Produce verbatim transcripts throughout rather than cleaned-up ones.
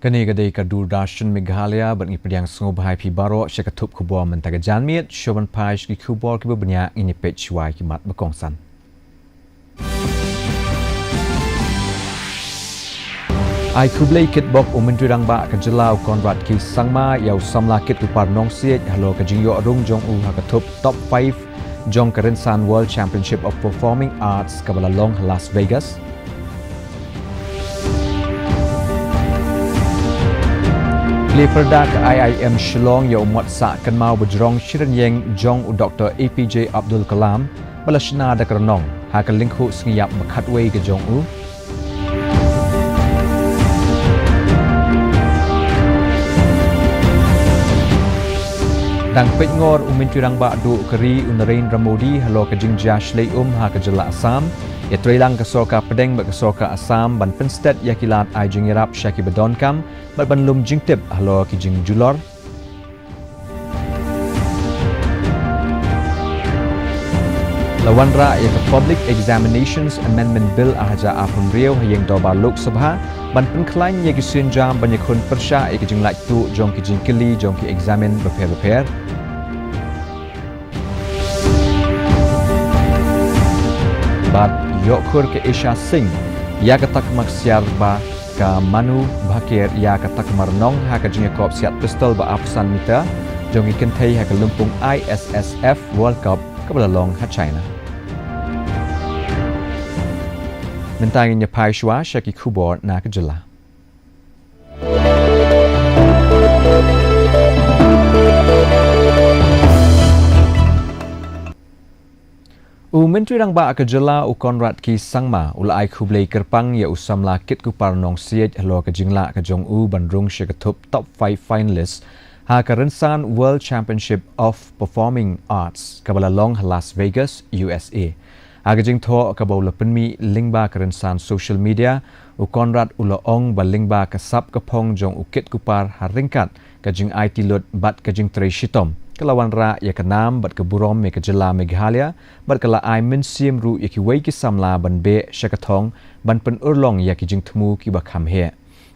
Kane ka dei ka Doordarshan Meghalaya, bad ngi pdiang sngewbha ïa phi baroh sha ka thup khubor mynta ka janmiet. Shuwa ban phai sha ki khubor kiba bniah, ngin ïa peit shuwa ïa ki mat ba kongsan. Ai khublei kitbok u Myntri Rangbah ka jylla u Conrad K Sangma ïa u samla kit kupar Nongsiej halor ka jingïoh rung jong u ha ka thup top five jong ka Rynsan World Championship of Performing Arts kaba la long ha Las Vegas. Plie pyrda ka I I M Shillong ïa u mot sah kynmaw ba jrong shi rynïeng jong u Doktor A P J Abdul Kalam ba la shna da ka rnong ha ka lyngkhuh sngi ïap ba khatwei ka jong u. Dang peitngor u Myntri Rangbah duh ka ri u Narendra Modi halor ka jingjia shlei um ha ka jylla Assam. Ïatreilang ka sorkar pdeng bad ka sorkar Assam ban pynstet ïa ki lad ai jingïarap sha kiba donkam bad ban lum jingtip halor ki jingjulor. La wanrah ïa ka Public Examinations Amendment Bill ar hajar arphew hynriew ha ïing dorbar Lok Sabha ban pynkhlaiñ ïa ki sienjam ban ïakhun pyrshah ïa ki jinglaitluid jong ki jingkylli jong ki eksamin bapher bapher. Bad ïoh khur ka Isha Singh ïa ka takma ksiar ba ka Manu Bhaker ïa ka takma rnong ha ka jingïakop siat pistol ba arphew san meter jong ki kynthei ha ka lympung I S S F World Cup kaba la long ha China. Mynta ngin ïa phai shuwa sha ki khubor na ka jylla. U Myntri Rangbah ka jylla u Conrad K Sangma u la ai khublei kyrpang ïa u samla kit kupar Nongsiej halor ka jinglah ka jong u ban rung sha ka thup top five finalist ha ka Rynsan World Championship of Performing Arts kaba la long ha Las Vegas, U S A. Ha ka jingthoh kaba u la pynmih lyngba ka rynsan social media, u Conrad u la ong ba lyngba ka sap ka phong jong u kit kupar ha ryngkat ka jingaiti lut bad ka jingtrei shitom, ka la wanrah ïa ka nam bad ka burom ïa ka jylla Meghalaya, bad ka la ai mynsiem ruh ïa kiwei ki samla ban beh sha ka thong ban pynurlong ïa ki jingthmu kiba kham heh.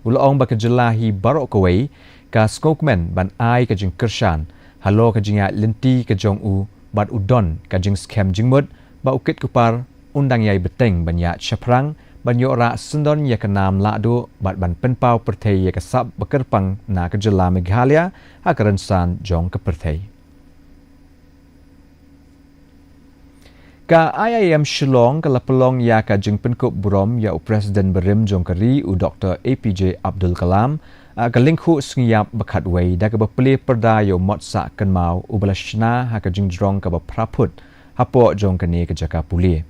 U la ong ba ka jylla hi baroh kawei ka sngewkmen ban ai ka jingkyrshan halor ka jingïaid lynti ka jong u, bad u don ka jingskhem jingmut ba u kit kupar un dang ïai bteng ban ïaid shaphrang ban ïoh rah syndon ïa ka nam lahduh bad ban pynpaw pyrthei ïa ka sap ba kyrpang na ka jylla Meghalaya ha ka rynsan jong ka pyrthei. Ka I I M Shillong ka la pynlong ïa ka jingpynkup burom ïa u President barim jong ka ri u Doktor A P J Abdul Kalam ha ka lyngkhuh sngi ïap ba khatwei da kaba plie pyrda ïa u mot sah kynmaw uba la shna ha ka jingjrong kaba phra phut hapoh jong kane ka jaka pule.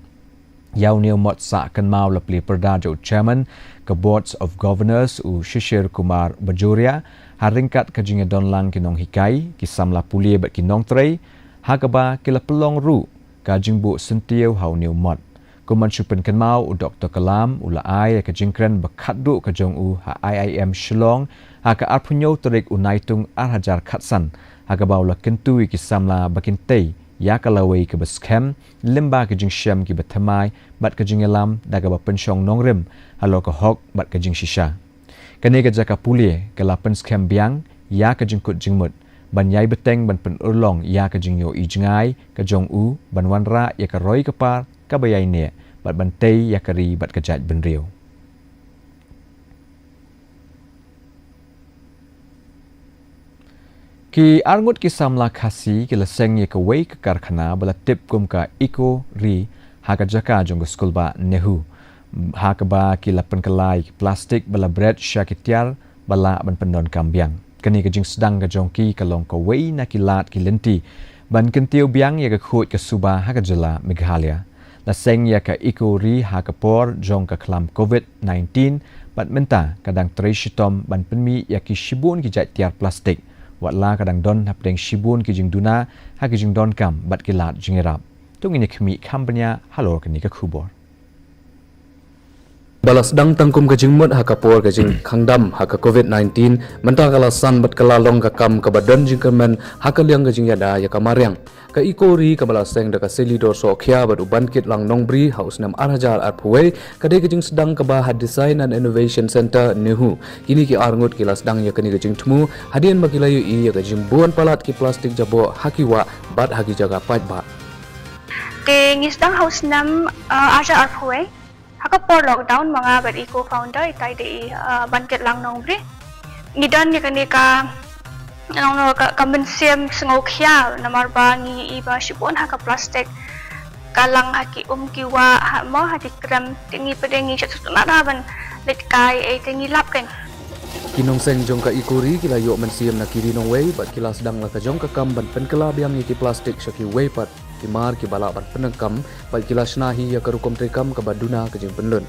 Ïa une u mot sah kynmaw la plie pyrda da u Chairman ka Boards of Governors u Shishir Kumar Bajoria ha ryngkat ka jingïadonlang ki nonghikai, ki samla pule bad ki nongtrei, ha kaba ki la pynlong ruh ka jingbuh syntiew ha une u mot. Kum ban shu pynkynmaw, u Doktor Kalam u la ai ka jingkren ba khatduh ka jong u ha I I M Shillong ha ka arphew hynñiew tarik u Naitung ar hajar khatsan, ha kaba u la kyntu ïa ki samla ba kin tei ïa ka lawei kaba skhem lyngba ka jingshem kiba thymmai bad ka jingïalam da kaba pynshong nongrim halor ka hok bad ka jingshisha. Kane ka jaka pule ka la pynskhem biang ïa ka jingkut jingmut ban ïai bteng ban pynurlong ïa ka jingïohi jngai ka jong u ban wanrah ïa ka roi ka par kaba ïaineh bad ban tei ïa ka ri bad ka jaitbynriew. Ki arngut ki samla Khasi ki la seng ïa kawei ka karkhana ba la tip kum ka Eco Ri ha ka jaka jong ka skulbah NEHU, ha kaba ki la pynkylla ïa ki plastik ba la bret sha ki tiar ba lah ban pyndonkam biang. Kane ka jingsdang ka jong ki ka long kawei na ki lad ki lynti ban kyntiew biang ïa ka khuid ka suba ha ka jylla Meghalaya. La seng ïa ka Eco Ri ha ka por jong ka khlam Covid nineteen, bad mynta ka dang trei shitom ban pynmih ïa ki shibun ki jait tiar plastik, watla ka dang don hapdeng shibun ki jingduna ha ki jingdonkam bad ki lad jingïarap. To ngin ïa khmih kham bniah halor kane ka khubor. Ba la sdang tang kum ka jingmut ha ka por ka jingkhang dam ha ka covid nineteen, mynta ka la san bad ka la long ka kam kaba don jingkyrmen ha ka liang ka jingïada ïa ka mariang. Ka Eco Re kaba la seng da ka Selidor Sohkhia bad u Bankit Lang Nongbri ha u snem ar hajar arphew wei, ka dei ka jingsdang kaba ha Design and Innovation Centre, NEHU. Kine ki arngut ki la sdang ïa kane ka jingthmu hadien ba ki la ïohi ïa ka jingbun palat ki plastik jaboh ha ki wah bad ha ki jaka paidbah. Te ngi sdang ha u snem, uh, ar hajar arphew wei. Ha ka por lockdown, ma nga bad i co-founder, itai dei i, uh, Bankit Lang Nongbri, ngi don ïa kane ka, nong no ka, ka mynsiem sngewkhia namar ba ngi ïohi ba shibun ha ka plastik ka lang ha ki um ki wah, ha mo, ha ki krem, te ngi pat de ngi shu sngewtynnat ban leit kai, eh, te ngi lap kan. Ki nongseng jong ka Eco Re ki la ïoh mynsiem na ki ri nongwei bad ki la sdang la ka jong ka kam ban pynkylla biang ïa ki plastik sha kiwei pat ki mar kiba lah ban pyndonkam, bad ki la shna hi ïa ka rukom treikam kaba duna ka jingpynlut.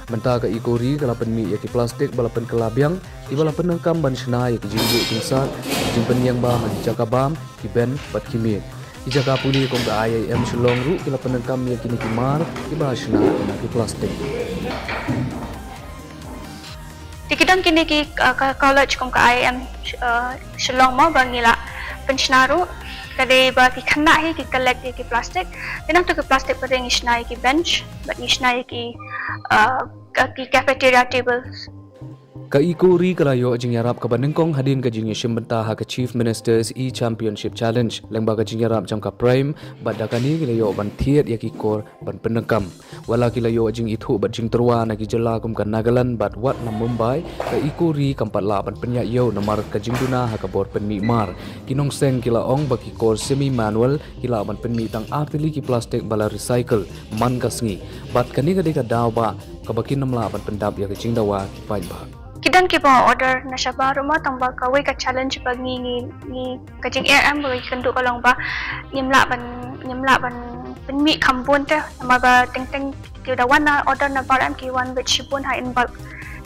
Mynta ka Eco Re ka la pynmih ïa ki plastik ba la pynkylla biang, kiba la pyndonkam ban shna ïa ki jingbuh jingsat, ki jingpynïeng bam ha ki jaka bam, ki bench bad ki miej. Ki jaka pule kum ka I I M Shillong ruh ki la pyndonkam ïa kine ki mar kiba shna na ki plastik. Te ki don kine ki, uh, ka college kum ka I I M, uh, Shillong mo ba ngi la pynshna ruh. Ka dei ba ki khynnah hi ki collect ïa ki plastik. Te nangta ki plastik pat de ngi shna ïa ki bench bad ngi shna ïa ki, uh, ka, ki cafeteria tables. Ka Eco Re ka la ïoh jingïarap kaba nyngkong hadien ka jingïashim bynta ha ka Chief Minister's E-Championship Challenge lyngba ka jingïarap jong ka PRIME, bad da kane ki la ïoh ban thied ïa ki kor ban pyndonkam. Wat la ki la ïoh jingithuh bad jingtyrwa na ki jylla kum ka Nagaland bad wat na Mumbai, ka Eco Re kam pat lah ban pynïaid ïew namar ka jingduna ha ka bor pynmih mar. Ki nongseng ki la ong ba ki kor semi manual ki lah ban pynmih tang ar tylli ki plastik ba la recycle man ka sngi. Bad kane ka dei ka daw ba kaba kin ym lah ban pyndap ïa ka jingdawa ki paidbah. Ki don kiba order na shabar ruh mo, tang ba kawei ka challenge ba ngi, ngi, ngi, ka jingeh em ba ngi kynduh ka long ba ngim lah ban, ngim lah ban pynmih kham bun te, namar ba teng teng ki da wan na order na bar em ki wan bad shibun ha in bulk.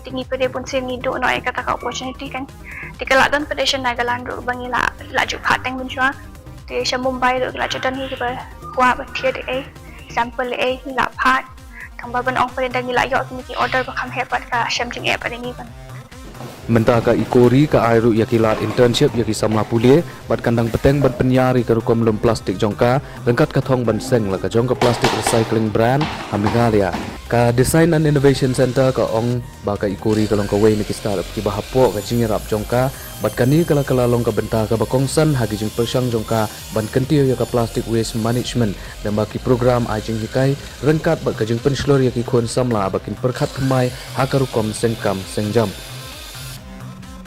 Te ngi pat de bun sien ngi duh noh ïa kata ka opportunity kan. Te ka la don pat de sha Nagaland ruh ba ngi la, la ju phah teng mynshuwa. Te sha Mumbai ruh ki la ju don hi kiba kwah ba thied ei, sample ei, ngi la phah. Tang ba ban ong pat de ngi la ïoh kine ki order ba kham heh pat ka shem jingeh pat de ngi ban. Mynta ka Eco Re ka ai ruh ïa ki lad internship ïa ki samla pule, bad kan dang bteng ban pynïar ïa ka rukom lum plastik jong ka, ryngkat ka thong ban seng la ka jong ka plastic recycling brand ha Meghalaya. Ka Design and Innovation Centre ka ong ba ka Eco Re ka long kawei na ki startup kiba hapoh ka jingïarap jong ka, bad kane ka la kylla long ka bynta kaba kongsan ha ki jingpyrshang jong ka ban kyntiew ïa ka plastic waste management, lyngba ki program ai jinghikai, ryngkat bad ka jingpynshlur ïa ki khun samla ba kin pyrkhat thymmai ha ka rukom seng kam seng jam.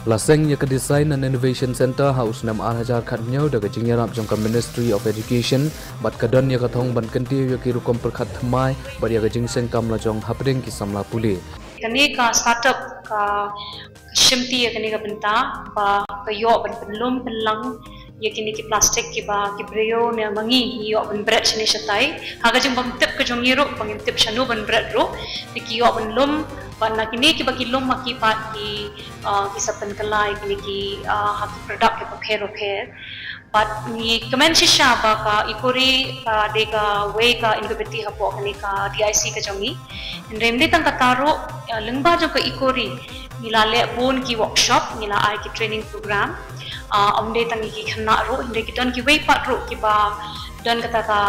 La seng ïa ka Design and Innovation Centre ha u snem ar hajar khathynñiew da ka jingïarap jong ka Ministry of Education, bad ka don ïa ka thong ban kyntiew ïa ki rukom pyrkhat thymmai bad ïa ka jingseng kam lajong hapdeng ki samla pule. Kane ka startup ka, ka shimti ïa kane ka bynta ba ka ïoh ban pynlum pynlang ïa kine ki plastik kiba ki briew ne ma ngi ngi ïoh ban bret shane shatai. Ha ka jingbymtip ka jong ngi ruh, ba ngim tip shano ban bret ruh, te ki ïoh ban lum, bad na kine kiba ki lum ma ki pat ki, ah, ki sa pynkylla ïa kine ki, ah, ha ki product kiba pher ba pher. Bad ngi kmen shisha ba ka Eco Re ka dei kawei ka incubator hapoh kane ka D I C ka jong ngi. Hynrei ym dei tang kata ruh, ah, lyngba jong ka Eco Re ngi la leh bun ki workshop, ngi la ai ki training program. Ah, ym dei tang ïa ki khynnah ruh, hynrei ki don kiwei pat ruh kiba don kata ka,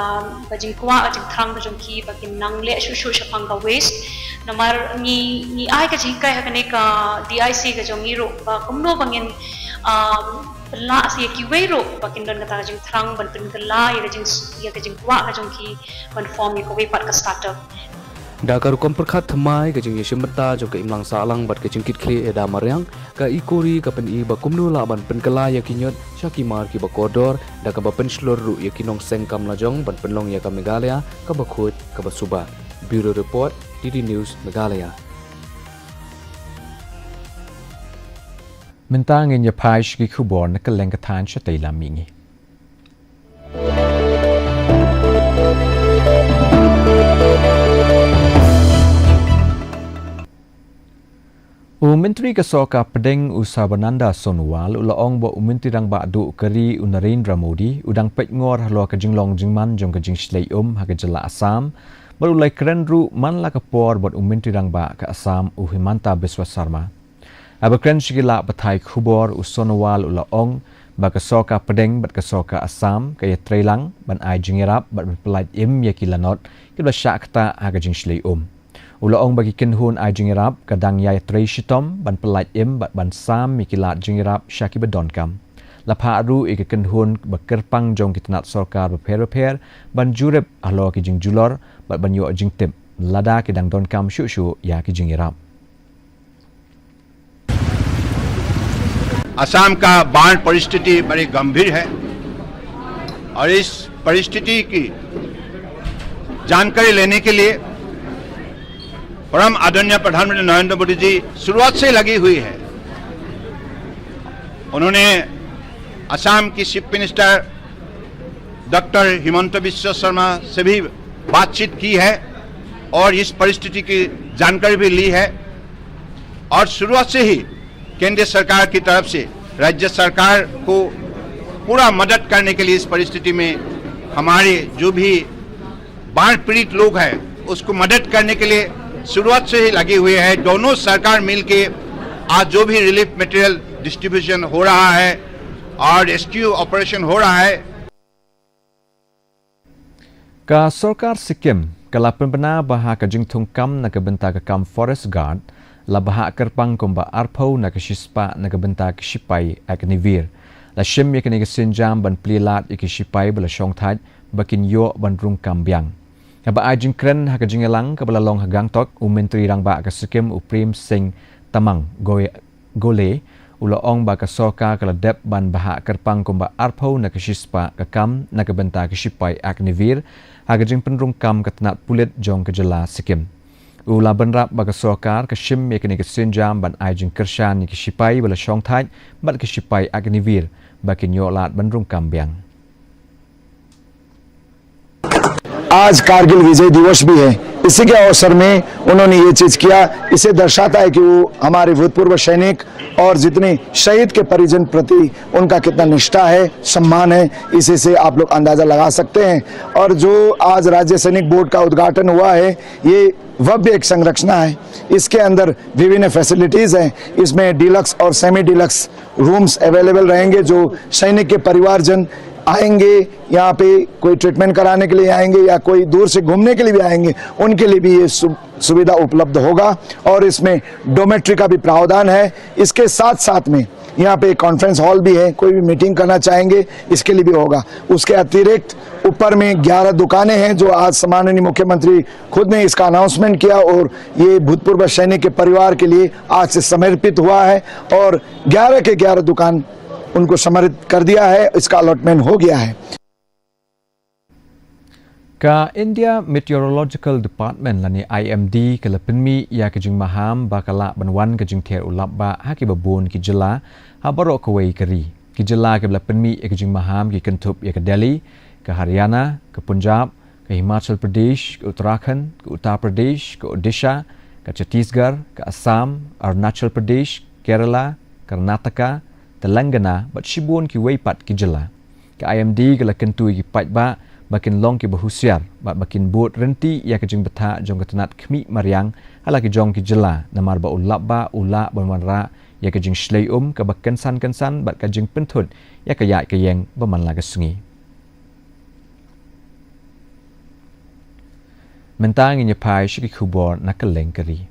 ka jingkwah, ka jingthrang ka jong ki ba kin nang leh shuh shuh shaphang ka waste. Namar ngi, ngi ai ka jinghikai ha kane ka D I C ka jong ngi ruh ba kumno ba ngin, ah, pynlah sa ïa kiwei ruh ba kin don kata ka jingthrang ban pynkylla ïa ka jing, ïa ka jingkwah ka jong ki ban form ïa kawei pat ka startup. Da ka rukom pyrkhat thymmai, ka jingïashim bynta jong ka imlang sahlang bad ka jingkitkhlieh ïada mariang, ka Eco Re ka pyni ba kumno lah ban pynkylla ïa ki ñiut sha ki mar kiba kordor, da kaba pynshlur ruh ïa ki nongseng kam lajong ban pynlong ïa ka Meghalaya kaba khuid kaba suba. Bureau Report, D D News Meghalaya. Mynta ngin ïa phai sha ki khubor na kylleng ka thaiñ shatei lam mihngi. U Myntri ka Sorkar Pdeng u Sarbananda Sonowal u la ong ba u Myntri Rangbah Duh ka ri u Narendra Modi u dang peitngor halor ka jinglong jingman jong ka jingshlei um ha ka jylla Assam, Bad u la ïakren ruh man la ka por bad u Myntri Rangbah ka Assam u Himanta Biswa Sarma. Haba kren sha ki lad pathai khubor u Sonowal u la ong ba ka sorkar pdeng bad ka sorkar Assam ka ïatreilang ban ai jingïarap bad ban pyllait im ïa ki lanot kiba la shah ktah ha ka jingshlei um. U la ong ba ki kynhun ai jingïarap ka dang ïatrei shitom ban pyllait im bad ban sam ïa ki lad jingïarap sha kiba donkam. La phah ruh ïa ki kynhun ba kyrpang jong ki tnat sorkar bapher bapher ban jurip halor ki jingjulor bad ban ïoh jingtip lada ki dang donkam shuh shuh ïa ki jingïarap. असम का बाढ़ परिस्थिति बड़ी गंभीर है और इस परिस्थिति की जानकारी लेने के लिए परम आदरणीय प्रधानमंत्री नरेंद्र मोदी जी शुरुआत से लगी हुई है। उन्होंने असम की चीफ मिनिस्टर डॉक्टर हिमंत बिस्व शर्मा से भी बातचीत की है और इस परिस्थिति की जानकारी भी ली है और शुरुआत से ही केंद्र सरकार की तरफ से राज्य सरकार को पूरा मदद करने के लिए इस परिस्थिति में हमारे जो भी बाढ़ पीड़ित लोग हैं उसको मदद करने के लिए शुरुआत से ही लगी हुई है। दोनों सरकार मिलके आज जो भी रिलीफ मटेरियल डिस्ट्रीब्यूशन हो रहा है और रेस्क्यू ऑपरेशन हो रहा है, Ka sorkar Sikkim ka la pynbna ba ha ka jingthung kam na ka bynta ka kam Forest Guard la bhah kyrpang kumba arphew na ka shispah na ka bynta ka shipai Agniveer. La shim ïa kane ka sienjam ban plie lad ïa ki shipai ba la shongthait ba kin ïoh ban rung kam biang. Haba ai jingkren ha ka jingïalang kaba la long ha Gangtok, u Myntri Rangbah ka Sikkim u Prem Singh Tamang Goe- Gole u la ong ba ka sorkar ka la dep ban bhah kyrpang kumba arphew na ka shispah ka kam na ka bynta ka shipai Agniveer ha ka jingpynrung kam ka tnat pulit jong ka jylla Sikkim. U la bynrap ba ka sorkar ka shim ïa kane ka sienjam ban ai jingkyrshan ïa ki shipai ba la shongthait bad ki shipai Agniveer ba kin ïoh lad ban rung kam biang. आज कारगिल विजय दिवस भी है। इसी के अवसर में उन्होंने ये चीज किया। इसे दर्शाता है कि वो हमारे भूतपूर्व सैनिक और जितने शहीद के परिजन प्रति उनका कितना निष्ठा है, सम्मान है, इसी से आप लोग अंदाजा लगा सकते हैं। और जो आज राज्य सैनिक बोर्ड का उद्घाटन हुआ है, ये भव्य एक संरचना है। इसके अंदर विभिन्न फैसिलिटीज हैं। इसमें डिलक्स और सेमी डिलक्स रूम्स अवेलेबल रहेंगे। जो सैनिक के परिवारजन आएंगे, यहाँ पे कोई ट्रीटमेंट कराने के लिए आएंगे या कोई दूर से घूमने के लिए भी आएंगे, उनके लिए भी ये सु- सुविधा उपलब्ध होगा। और इसमें डोमेट्री का भी प्रावधान है। इसके साथ साथ में यहाँ पे एक कॉन्फ्रेंस हॉल भी है, कोई भी मीटिंग करना चाहेंगे, इसके लिए भी होगा। उसके अतिरिक्त ऊपर में ग्यारह दुकानें हैं, जो आज सम्माननीय मुख्यमंत्री खुद ने इसका अनाउंसमेंट किया और ये भूतपूर्व सैनिक के परिवार के लिए आज से समर्पित हुआ है और ग्यारह के ग्यारह दुकान उनको समर्पित कर दिया है, इसका अलॉटमेंट हो गया है। Ka India Meteorological Department lane I M D ka la pynmih ïa ka jingmaham ba ka lah ban wan ka jingther u lapbah ha kiba bun ki jylla ha baroh kawei ka ri. Ki jylla kiba la pynmih ïa ka jingmaham ki kynthup ïa ka Delhi, ka Haryana, ka Punjab, ka Himachal Pradesh, ka Uttarakhand, ka Uttar Pradesh, ka Odisha, ka Chhattisgarh, ka Assam, Arunachal Pradesh, Kerala, Karnataka, Telangana bad shibun kiwei pat ki jylla. Ka I M D ka la kyntu ïa ki paidbah ba kin long kiba husiar bad ba kin bud ryntih ïa ka jingbthah jong ka tnat khmih mariang ha la ki jong ki jylla, namar ba u lapbah u lah ban wanrah ïa ka jingshlei um kaba kynsan kynsan bad ka jingpynthut ïa ka ïaid ka ïeng ba man la ka sngi. Mynta ngin ïa phai sha ki khubor na kylleng ka ri.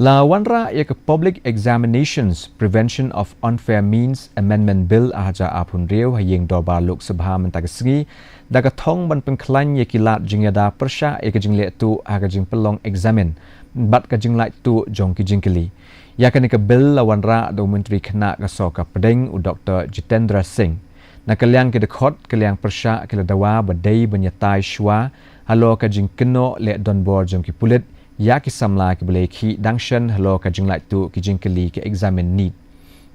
La wanrah ïa ka Public Examinations Prevention of Unfair Means Amendment Bill ar hajar arphew hynriew ha ïing dorbar Lok Sabha mynta ka sngi da ka thong ban pynkhlaiñ ïa ki lad jingïada pyrshah ïa ka jingleh tuh ha ka jingpynlong eksamin bad ka jinglaittuh jong ki jingkylli. Ïa kane ka bill la wanrah da u Myntri Khynnah ka Sorkar Pdeng u Doktor Jitendra Singh. Na ka liang ki dkhot, ka liang pyrshah ki la dawa ba dei ban ïatai shuwa halor ka jingkynnoh leh donbor jong ki pulit ïa ki samla kiba la ïakhih dang shen halor ka jinglaittuh ki jingkylli ka eksamin NEET.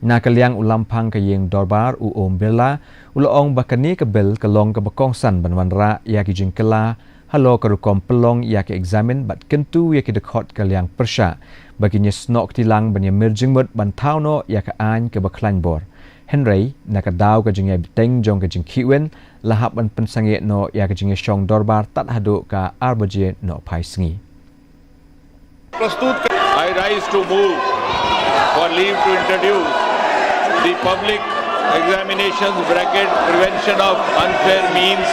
Na ka liang u lamphang ka ïing dorbar u Om Birla u la ong ba kane ka bill ka long kaba kongsan ban wanrah ïa ki jingkylla halor ka rukom pynlong ïa ka eksamin bad kyntu ïa ki dkhot ka liang pyrshah ba kin ïasnoh kti lang ban ïamir jingmut ban thaw noh ïa ka aiñ kaba khlaiñ bor. Hynrei na ka daw ka jingïai bteng jong ka jingkhih win la hap ban pynsangeh noh ïa ka jingïashong dorbar tad haduh ka ar baje nohphai sngi. प्रस्तुत कर, I rise to move for leave to introduce the Public Examinations Bracket Prevention of Unfair Means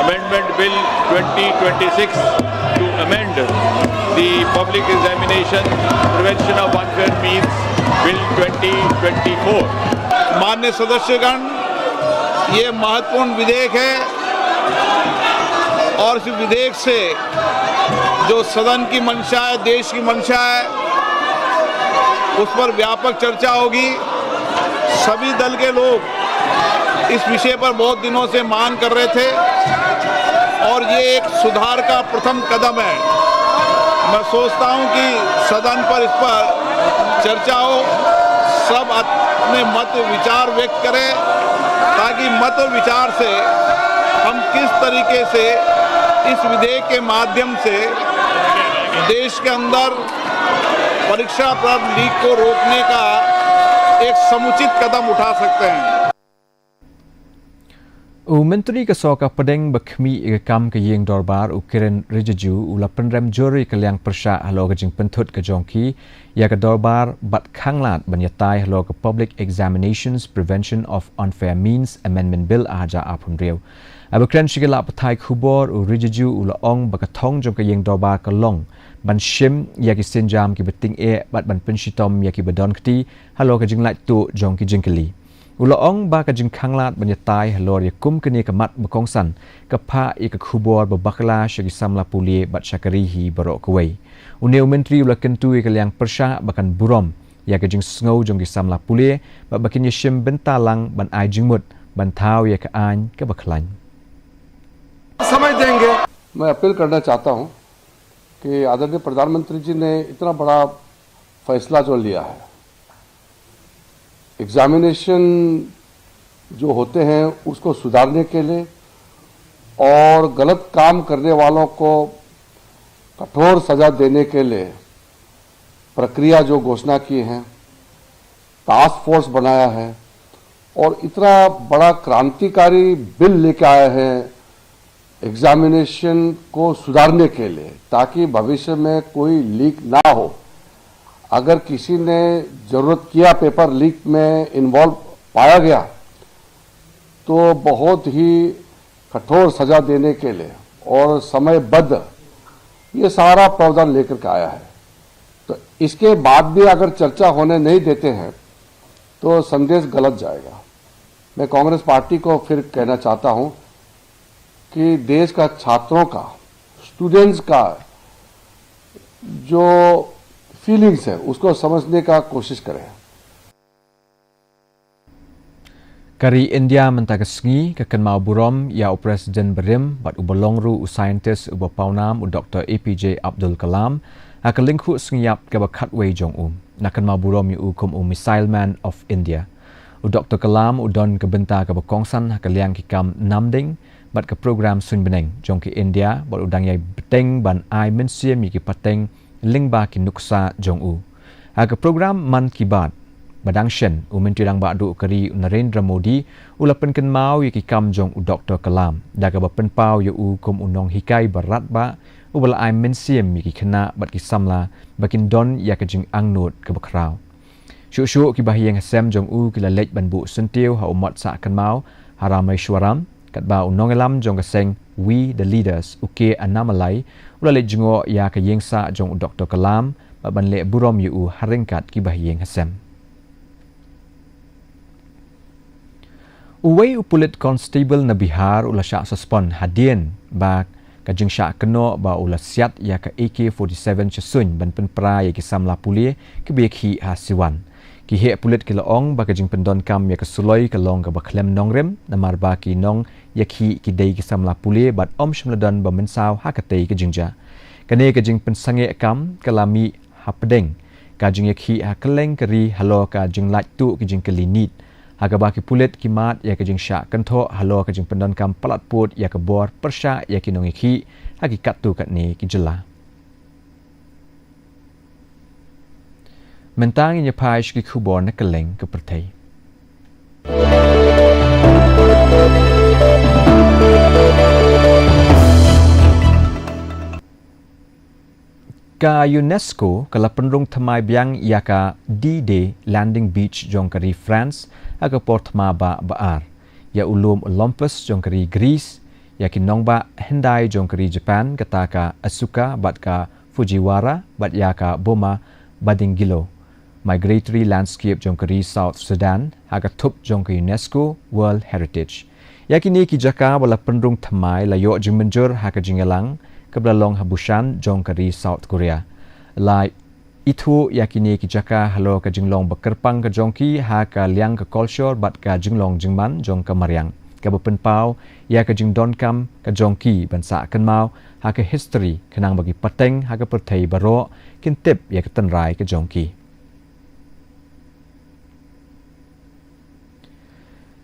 Amendment Bill twenty twenty-six to amend the Public Examination Prevention of Unfair Means Bill twenty twenty-four. मान्य सदस्यगण, ये महत्वपूर्ण विधेयक है और इस विधेयक से जो सदन की मंशा है, देश की मंशा है, उस पर व्यापक चर्चा होगी। सभी दल के लोग इस विषय पर बहुत दिनों से मांग कर रहे थे और ये एक सुधार का प्रथम कदम है। मैं सोचता हूं कि सदन पर इस पर चर्चा हो, सब अपने मत विचार व्यक्त करें, ताकि मत विचार से हम किस तरीके से इस विधेयक के माध्यम से देश के अंदर परीक्षा पर लीक को रोकने का एक समुचित कदम उठा सकते हैं। U Myntri ka Sorkar Pdeng ba khmih ïa ka kam ka ïing dorbar u Kiren Rijiju u la pynrem jur ïa ka liang pyrshah halor ka jingpynthut ka jong ki ïa ka dorbar bad khanglad ban ïatai halor ka Public Examinations Prevention of Unfair Means Amendment Bill ar hajar arphew hynriew. Haba kren sha ki lad pathai khubor u Rijiju u la ong ba ka thong jong ka ïing dorbar ka long ban shim ïa ki sienjam kiba tyngeh bad ban pynshitom ïa kiba don kti halor ka jinglait tuh jong ki jingkylli. U la ong ba ka jingkhanglad ban ïatai halor ïa kum kane ka mat ba kongsan ka phah ïa ka khubor ba bakla sha ki samla pule bad sha ka ri hi baroh kawei. Une u Myntri u la kyntu ïa ka liang pyrshah ba kan burom ïa ka jingsngew jong ki samla pule bad ba kin ïashim bynta lang ban ai jingmut ban thaw ïa ka aiñ kaba khlaiñ. मैं अपील करना चाहता हूं कि आदरणीय प्रधानमंत्री जी ने इतना बड़ा फैसला जो लिया है, एग्जामिनेशन जो होते हैं उसको सुधारने के लिए और गलत काम करने वालों को कठोर सजा देने के लिए प्रक्रिया जो घोषणा की है, टास्क फोर्स बनाया है और इतना बड़ा क्रांतिकारी बिल लेके आया है एग्जामिनेशन को सुधारने के लिए, ताकि भविष्य में कोई लीक ना हो। अगर किसी ने जरूरत किया, पेपर लीक में इन्वॉल्व पाया गया, तो बहुत ही कठोर सजा देने के लिए और समयबद्ध ये सारा प्रावधान लेकर के आया है। तो इसके बाद भी अगर चर्चा होने नहीं देते हैं तो संदेश गलत जाएगा। मैं कांग्रेस पार्टी को फिर कहना चाहता हूं कि देश का छात्रों का, स्टूडेंट्स का जो फीलिंग्स है उसको समझने का कोशिश करें। Ka ri India mynta ka sngi ka kynmaw burom ïa u President barim bad uba long ruh u scientist uba pawnam u Doctor A P J Abdul Kalam ha ka lyngkhuh sngi ïap kaba khatwei jong u. La kynmaw burom ïa u kum u Missile Man of India. U Doctor Kalam u don ka bynta kaba kongsan ha ka liang ki kam namding bad ka program suiñbneng jong ka India bad u dang ïai bteng ban ai mynsiem ïa ki pateng lyngba ki nuksa jong u. Ha ka program Mann Ki Baat ba dang shen, u Myntri Rangbah Duh ka ri u Narendra Modi u la pynkynmaw ïa ki kam jong u Doctor Kalam da kaba pynpaw ïa u kum u nonghikai ba radbah uba la ai mynsiem ïa ki khynnah bad ki samla ba kin don ïa ka jingangnud kaba khraw. Shuh shuh ki bahaïing hasem jong u ki la leit ban buh syntiew ha u mot sah kynmaw ha Rameshwaram, katba u nongïalam jong ka seng We the Leaders, u K Annamalai, u la leit jngoh ïa ka ïing sah jong u Doctor Kalam bad ban leh burom ïa u ha ryngkat ki bahaïing hasem. Uwei u pulit constable na Bihar u la shah suspend hadien ba ka jingshah kynnoh ba u la siat ïa ka A K forty-seven sha suiñ ban pynpra ïa ki samla pule kiba ïakhih ha Siwan. Ki heh pulit ki la ong ba ka jingpyndonkam ïa ka suloi ka long kaba khlem nongrim namar ba ki nongïakhih ki dei ki samla pule bad ym shym la don ba mynsaw ha katei ka jingjia. Kane ka jingpynsangeh kam ka la mih hapdeng ka jingïakhih ha kylleng ka ri halor ka jinglait tuh ki jingkylli NEET. ha kaba ki pulit ki mad ïa ka jingshah kynthoh halor ka jingpyndonkam palat pud ïa ka bor pyrshah ïa ki nongïakhih ha ki katto katne ki jylla. Mynta ngin ïa phai sha ki khubor na kylleng ka pyrthei. Ka UNESCO ka la pynrung thymmai biang ïa ka D-Day Landing Beach jong ka ri France ha ka por thma ba ba ar, ïa u lum Olympus jong ka ri Greece, ïa ki nongbah hyndai jong ka ri Japan kata ka Asuka bad ka Fujiwara bad ïa ka Boma Badingilo Migratory Landscape jong ka ri South Sudan ha ka thup jong ka UNESCO World Heritage. Ïa kine ki jaka ba la pynrung thymmai la ïoh jingmynjur ha ka jingïalang kaba la long ha Busan jong ka ri South Korea. La ithuh ïa kine ki jaka halor ka jinglong ba kyrpang ka jong ki ha ka liang ka kolshor bad ka jinglong jingman jong ka mariang, kaba pynpaw ïa ka jingdonkam ka jong ki ban sah kynmaw ha ka history khnang ba ki pateng ha ka pyrthei baroh kin tip ïa ka tynrai ka jong ki.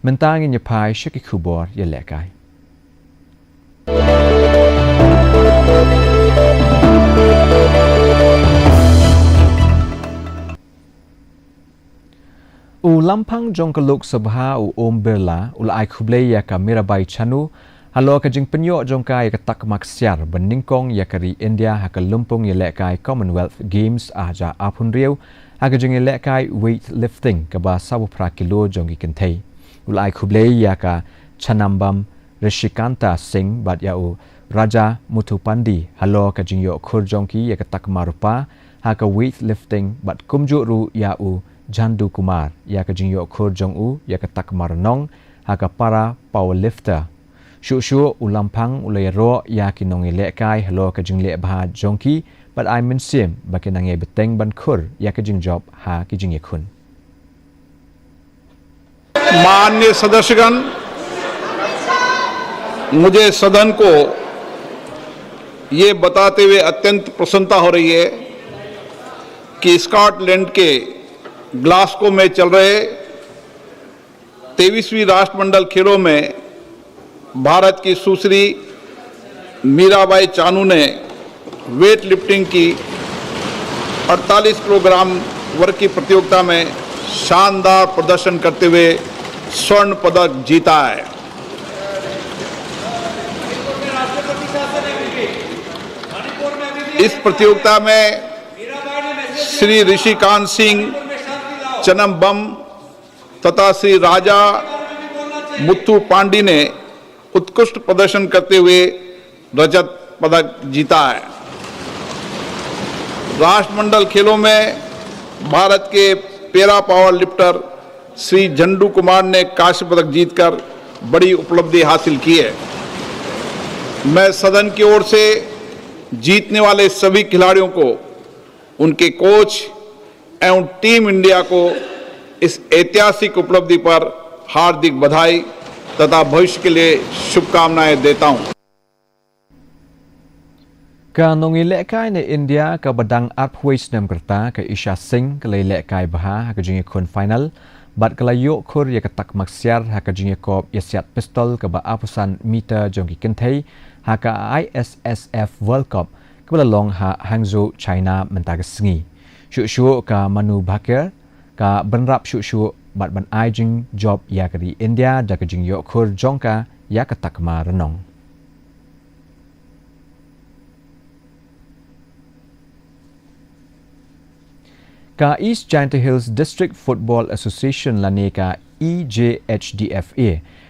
Mynta ngin ïa phai sha ki khubor ïalehkai. U lamphang jong ka Lok Sabha u Om Birla u la ai khublei ïa ka Mirabai Chanu halor ka jingpynïoh jong ka ïa ka takma ksiar ba nyngkong ïa ka ri India ha ka lympung ïalehkai Commonwealth Games arhajar arphew hynriew ha ka jingïalehkai weightlifting kaba sawphew phra kilo jong ki kynthei. U la ai khublei ïa ka Chanambam Rishikanta Singh bad ïa u Raja Muthupandi halor ka jingïoh khur jong ki ïa ka takma rupa ha ka weightlifting bad kumjuh ruh ïa u Jandu Kumar ïa ka jingïoh khur jong u ïa ka takma rnong ha ka para powerlifter. Shuh shuh u lamphang u la ïaroh ïa ki nongïalehkai halor ka jingleh bha jong ki bad ai mynsiem ba kin nang ïai bteng ban khur ïa ka jingjop ha ki jingïakhun. माननीय सदस्यगण, मुझे सदन को ये बताते हुए अत्यंत प्रसन्नता हो रही है कि स्कॉटलैंड के ग्लासगो में चल रहे तेईसवीं राष्ट्रमंडल खेलों में भारत की सुश्री मीराबाई चानू ने वेट लिफ्टिंग की अड़तालीस किलोग्राम वर्ग की प्रतियोगिता में शानदार प्रदर्शन करते हुए स्वर्ण पदक जीता है। इस प्रतियोगिता में श्री ऋषिकांत सिंह चनम्बम तथा श्री राजा मुत्तू पांडी ने उत्कृष्ट प्रदर्शन करते हुए रजत पदक जीता है। राष्ट्रमंडल खेलों में भारत के पैरा पावर लिफ्टर श्री झंडू कुमार ने कांस्य पदक जीतकर बड़ी उपलब्धि हासिल की है। मैं सदन की ओर से जीतने वाले सभी खिलाड़ियों को, उनके कोच एवं टीम इंडिया को इस ऐतिहासिक उपलब्धि पर हार्दिक बधाई तथा भविष्य के लिए शुभकामनाएं देता हूं। Ka nongïalehkai na India kaba dang arphew wei snem ka rta ka Isha Singh ka la ïalehkai bha ha ka jingïakhun final bad ka la ïoh khur ïa ka takma ksiar ha ka jingïakop ïasiat pistol kaba arphew san meter jong ki kynthei ha ka I S S F World Cup kaba la long ha Hangzhou, China mynta ka sngi. Shuh shuh ka Manu Bhaker ka bynrap shuh shuh bad ban ai jingjop ïa ka ri India da ka jingïoh khur jong ka ïa ka takma rnong. Ka East Jaintia Hills District Football Association lane ka E J H D F A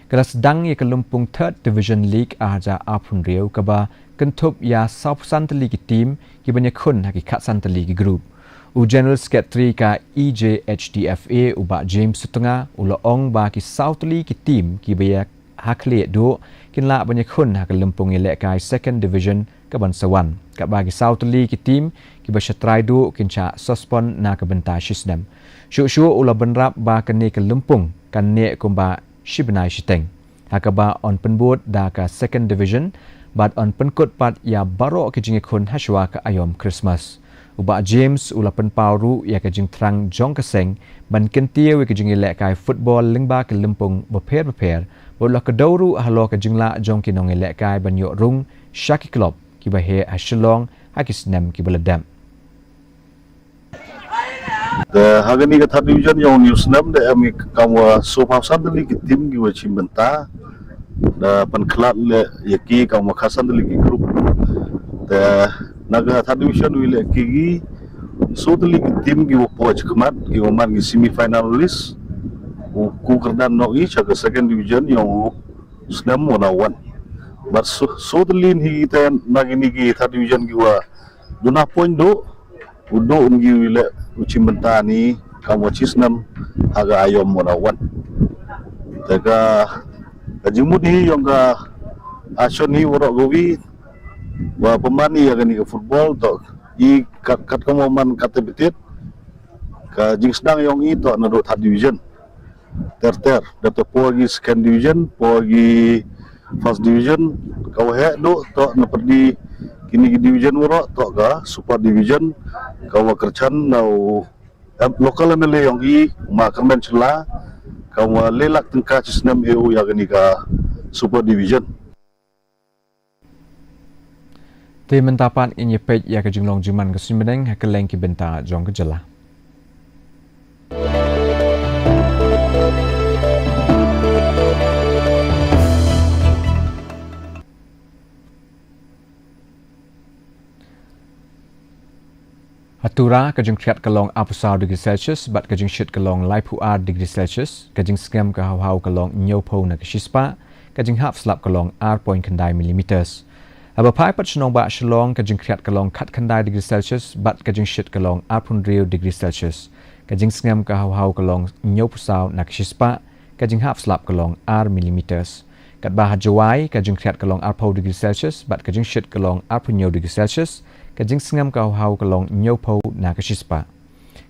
ka la sdang ïa ka lympung Third Division League arhajar arphew hynriew kaba kynthup ïa sawphew san tylli ki team kiban ïakhun ha ki khatsan tylli ki group. U General Secretary ka E J H D F A u Bah James Sutunga u la ong ba ki saw tylli ki team kiba ïa ha khlieh duh kin lah ban ïakhun ha ka lympung ïalehkai Second Division kaban sa wan, katba ki saw tylli ki team kiba sha trai duh kin shah suspend na ka bynta shisnem. Shuh shuh u la bynrap ba kane ka lympung kan neh kumba shi bnai shiteng, ha kaba yn pynbud da ka Second Division bad yn pynkut pat ïa baroh ki jingïakhun hashwa ka aïom Christmas. U Bah James u la pynpaw ruh ïa ka jingthrang jong ka seng ban kyntiew ïa ka jingïalehkai football lyngba ki lympung bapher bapher, bad u la kdew ruh halor ka jinglah jong ki nongïalehkai ban ïoh rung sha ki club kiba heh ha Shillong ha ki snem kiba la dep. Te ha kane ka third division jong une u snem te em kam wa sawphew san tylli ki team kiwa shim bynta. Da pynkhlad leh ïa ki kam wa khatsan tylli ki group. Te na ka third division wi leh ki, ki saw tylli ki team kiwa poi shakhmat kiwa man ki semi final list. U ku kyrdan noh i sha ka second division jong u snem wa na wan. Bad saw, saw tylli hi te na kine ki third division kiwa duna point duh, u duh ngi wi leh u shim bynta ni kam wa shi snem ha ka aiom wa na wan. Te ka, ka jingmut hi jong ka ïashon hi waroh kawi wa pynman ïa kane ka football toh i kat, kat kam wa man kat te bitit. Ka jingsdang jong i toh naduh third division ter ter, da te poi ki second division, poi ki first division, ka wa heh duh toh na pyrdi kine ki division waroh toh ka super division, ka wa kyrchan na u, em, local M L A jong i, u Ma Kyrmen Shylla, ka wa le lak tyngka shi snem e u ïa kane ka super division. Te mynta pat ngin ïa peit ïa ka jinglong jingman ka suiñ bneng ha kylleng ki bynta jong ka jylla. Ha Tura, ka jingkhriat ka long arphew saw degree Celsius, bad ka jingshit ka long laiphew ar degree Celsius, ka jingsngem ka hawhaw ka long hynñiewphew na ka shispah, ka jinghap slap ka long ar point khyndai millimeters. Haba phai pat sha nongbah Shillong, ka jingkhriat ka long khatkhyndai degree Celsius, bad ka jingshit ka long arphew hynriew degree Celsius. Ka jingsngem ka hawhaw ka long hynñiewphew saw na ka shispah, ka jinghap slap ka long ar millimeters. Katba ha Jowai, ka jingkhriat ka long arphew degree Celsius, bad ka jingshit ka long arphew hynñiew degree Celsius, ka jingsngem ka hawhaw ka long hynñiewphew na ka shispah.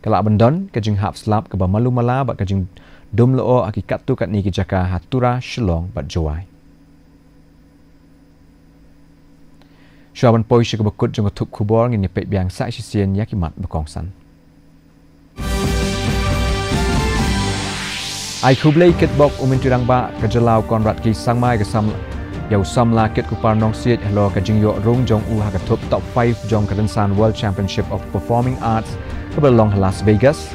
Ka lah ban don ka jinghap slap kaba malu mala bad ka jingdum lyoh ha ki katto katne ki jaka ha Tura, Shillong bad Jowai. Shuwa ban poi sha kaba kut jong ka thup khubor, ngin ïa peit biang sa shisien ïa ki mat ba kongsan. Ai khublei kitbok u Myntri Rangbah ka jylla u Conrad K Sangma ïa ka sam, ïa u samla Kitkhupar Nongsiej halor ka jingïoh rung jong u ha ka thup top five jong ka rynsan World Championship of Performing Arts kaba la long ha Las Vegas.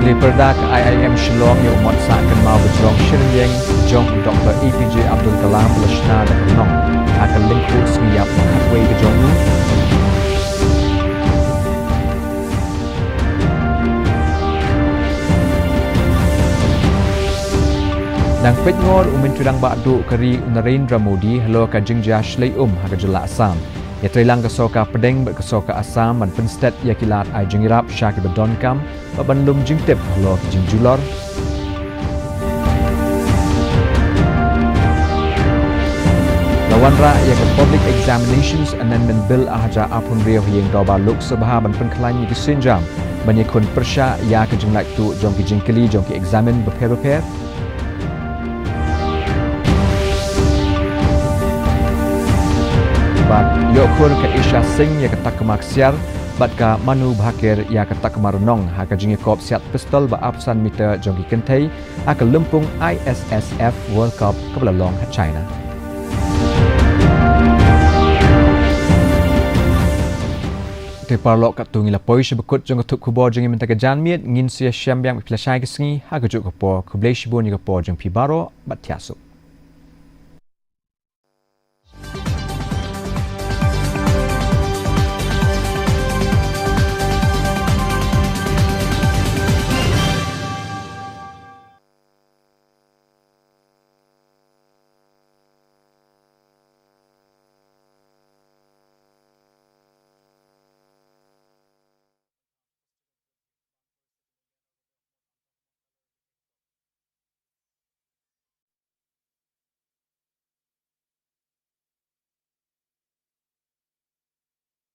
Ki la pyrda ka I I M Shillong ïa u mot sah kynmaw ba jrong shi rynieng jong u Doktor A P J Abdul Kalam ba la shna da ka rnong ha ka lyngkhuh sngi ïap khatwei ka jong u. Dang peit ngor u Myntri Rangbah duh ka ri u Narendra Modi halor ka jingjia shlei um ha ka jylla Assam. Ïatreilang ka sorkar pdeng bad ka sorkar Assam ban pynsted ïa ki lad ai jingïarap sha kiba donkam bad ban lum jingtip halor ki jingjulor. La wanrah ïa ka Public Examinations Amendment Bill ar hajar arphew hynriew ha ïing dorbar Lok Sabha ban pynkhlaiñ ïa ki sienjam ban ïakhun pyrshah ïa ka jinglait tuh jong ki jingkylli jong ki eksamin bapher bapher. Bad ïoh khur ka Isha Singh ïa ka takma ksiar bad ka Manu Bhaker ïa ka takma rnong ha ka jingïakop siat pistol ba arphew san meter jong ki kynthei ha ka lympung I S S F World Cup kaba la long ha China. Te paralok, katto ngi la poi sha ba kut jong ka thup khubor jong ngi mynta ka janmiet, ngin sa ïashem biang bad phi lashai ka sngi ha kajuh ka por. Khublei shibun ïa ka por jong phi baroh bad thiah suk.